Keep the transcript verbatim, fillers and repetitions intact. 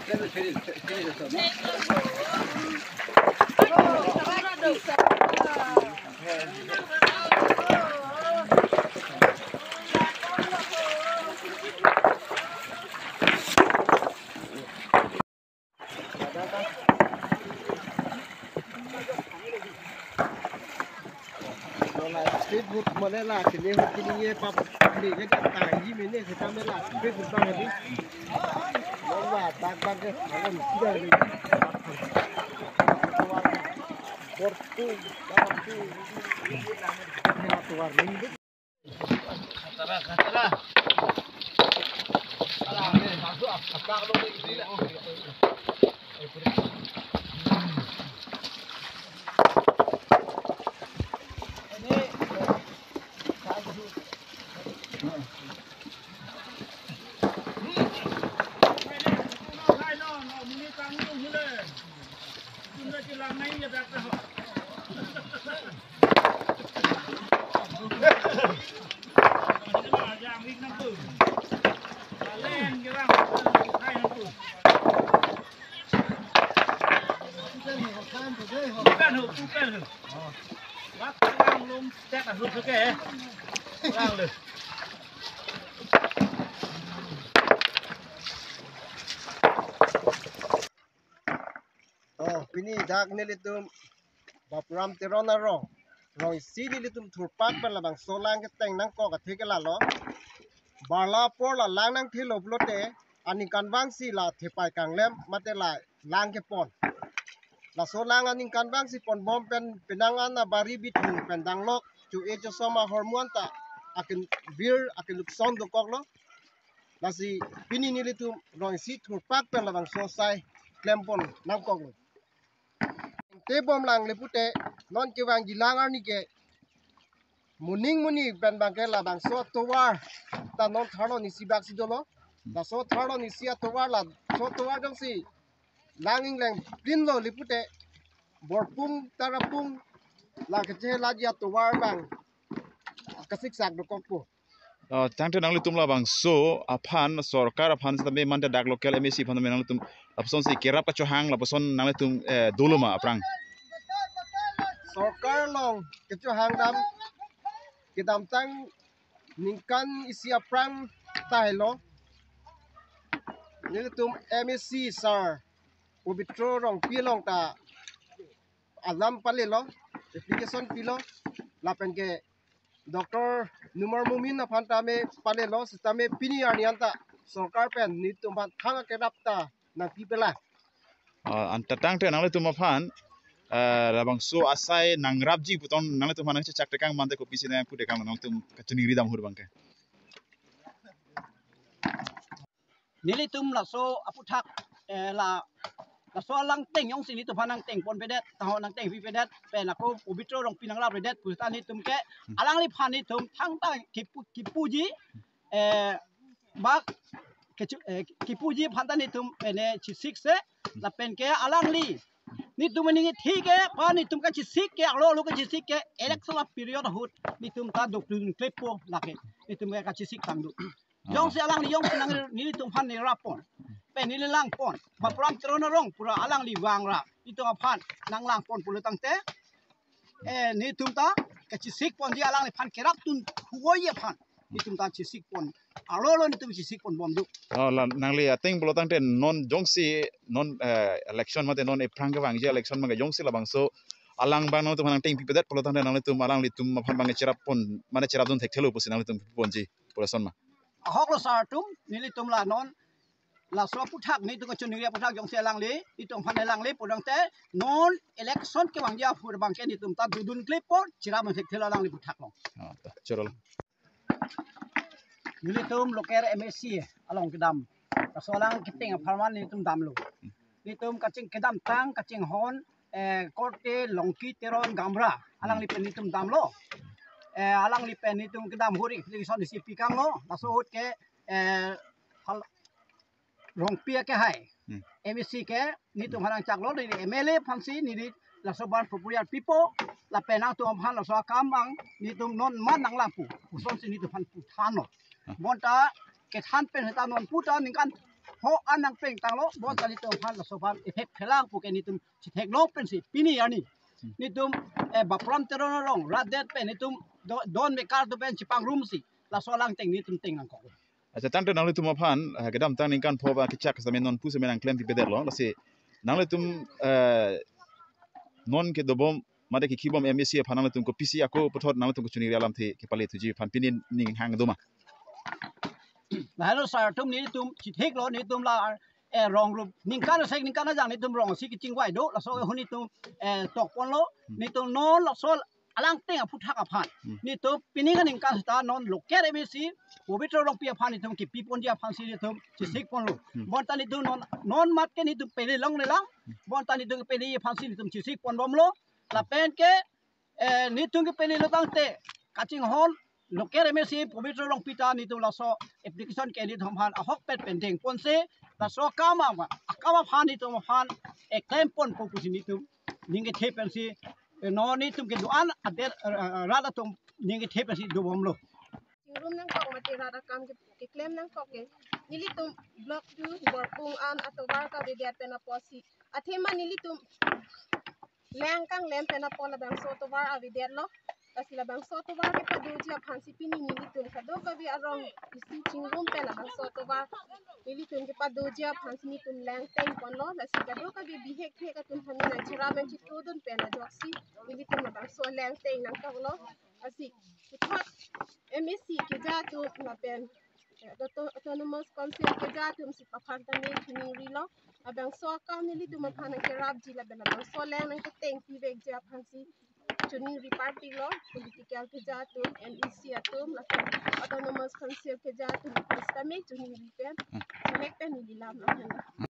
Lo la street food mane la kini hut kini ye pap ni ke ta ta hi mene ke ta me la street food bang di. Lo la tak bang ke alam sudah ni. Bor tu, bor tu. Tuar ni. Oh, pini dak nelitum Bapuram Teron arong, rong isi nelitum thurpak pen labangso lang keteng nangkok athe ke lalo. Barla apor la lang nangthelo pulote aningkanvangsi la thepai kanglem mate la lang kepon. Laso lang aningkanvangsi ponbom pen penang an abari bithung pen danglok cho-e chosom ahormu anta akenvir akenlukson dokoklo. Lasi pini nelitum rong isi thurpak pen labangso asai klempon nangkoklo. Tebom lang le pute non kevangji lang arni ke moning moning pen bangke labangso atovar ta non tharlo nisi bak si dolo. Laso tharlo nisi atovar laso atovar jongsi lang ingleng plinlo le pute borpung tarapung la keche laji atovar bang kasiksak dokokpo. Oh, tangte nanglitum labangso aphan sorkar aphan sitame mante dak local M A C aphan tame nanglitum lapuson si kerap kachohang lapuson nanglitum, eh, dolo ma aphrang. Sorkar along kechohang dam kedamtang ningkan isi aphrang tahelo nelitum M A C sir Pobitro Rongpi along ta alam palelo, application pilo, lapen ke Doctor Numar Momin aphan tame palelo, sitame pini arni anta sorkar pen nelitum aphan thang akerap ta nangpipelang. Ah, anta tangte nanglitum aphan, eh, labangso asai nangrapji putong nanglitum aphan nangchechak tekang mante kopisi nangpu tekang nanglitum kachoningri dam ahut bangke. Nelitum laso aputhak, eh, la, laso alangteng jongsi nelitum aphan nangtengponpedet, taho nangtengpipedet, pen ako Pobitro Rongpi nangrapredet, pusita nelitum ke, alangliphan nelitum thangta kipu, kipuji, eh, bak, kechu, eh, kipuji aphanta nelitum, ene, chisikse, lapen ke alangli. Nelitum aning ithi ke, pa nelitum kachisik ke, alo alo kachisik ke, election a period ahut, nelitum ta dokdun klepo lake, nelitum ke kachisik tangdun. Jongsi alangli jongsi nang nelitum aphan nerapon. Pen neli langpon. Bapuram Teron arong pura alangli vangra. Nelitum aphan nanglangpon pulo tangte. Eh, nelitum ta kachisikponji alangliphan kerapdun huoi aphan. Nelitum ta chisikpon. Alo alo nelitum chisikponbomdun. Oh, la nangli ateng pulo tangte non jongsi non, eh, election mate non ephrang kevangji election mate jongsi labangso alang bang nangtum aphan nangtengpipedet pulo tangte nanglitum alanglitum aphan bang cherapon mane cherapdun thekthelo pusi nanglitum ponji pulo son ma. Ahok lo sir atum, nelitum la non, laso aputhak, nelitum kachoningri aputhak jongsi alangli, nelitum aphan alangli pudangte, non election kevangji ahut bangke nelitum ta dodun klepo, cherap thekthelo alangli aputhak along. Ah, ta, chorolo. Nelitum local M A C along kedam. Laso alang keteng apharman nelitum damlo. Nelitum kaching kedamtang, kachinghon, eh, Korte Longki Teron Gaonbura. Alangli pen nelitum damlo. Eh, alangli pen nelitum kedam ahut application isi pikanglo. Laso ahut ke, eh, hal, Rongpi akehai. Hmm. M A C ke nelitum aphan nangchaklo, neli M L A aphansi neli laso abang proposal pipo, lapen nangtum aphan laso akam bang nelitum non man nanglangpo. Pusonsi nelitum aphan puthanlo. Ah. Bonta kethan pen seta non puta ningkan Ho anang peng tanglo, bonta nelitum aphan laso aphan effect phelang puke nelitum chethek long pensi pini arni nelitum, eh, Bapram Teron arong rat det pen nelitum do-, don mekar atum pen chepangrumsi laso alangteng nelitum teng nangkok. Acha, tangte nanglitum aphan, eh, kedamtang ningkan pho ba kechak sitame non pusitame nangklem pipedetlo, lasi nanglitum, eh, non kedobom mate kekibom M A C aphan nanglitum kopisi ako puthot nanglitum kachiningri alamthe kepale thuji aphan pini ning hang doma. Lahelo sir, atum nelitum chetheklo, nelitum la, eh, rong rup ningkan asek ningkan ajang nelitum rong si kechingvai do, laso ahut nelitum, eh, tokponlo, nelitum non laso alangteng aphuthak aphan. Hmm. Nelitum pining aningkan seta non local M A C Pobitro Rongpi aphan nelitum kepiponji aphansi nelitum chesikponlo. Hmm. Bonta nelitum non, non mat ke nelitum pele longlelang. Bonta nelitum pele aphansi nelitum chesikponbomlo. Lapen ke, eh, nelitum kepelelo tangte kachinghon local M A C Pobitro Rongpi ta nelitum laso application ke nelitum aphan ahokpet pen dengponsi laso akam ama, akam aphan nelitum aphan, eh, klemponpo pusi nelitum ning kethe pensi, eh, non nelitum kedo-an adet, eh, eh, rat atum ning kethe pensi dobomlo. Chingrum nangkok mate rat akam ke, keklem nangkok ke, nelitum block two Borpung an atovar kavedet pen apotsi athema nelitum lang kanglem pen apot labangso atovar avedetlo. Lasi labangso atovar kepadoji aphansi pini nelitum kadokave arong isi chingrum pen labangso atovar nelitum kepadoji aphansi nelitum lang tengponlo. Lasi kadokave bihek hek atum aphan nangcherap nangchitudun pen ajoksi nelitum labangso lang teng nangkoklo. Lasi puthot M A C keja atum lapen, eh, auto-, Autonomous Council keja atumsi aphan tame chiningrilo. Labangso akam nelitum aphan nangcherapji lapen labangso lang nangketeng pivekji aphansi chiningri parpiklo, political keja atum, M A C atum, lapen Autonomous Council keja atum sitame chiningri pen, hmm, selek pen neli lam lahenlo.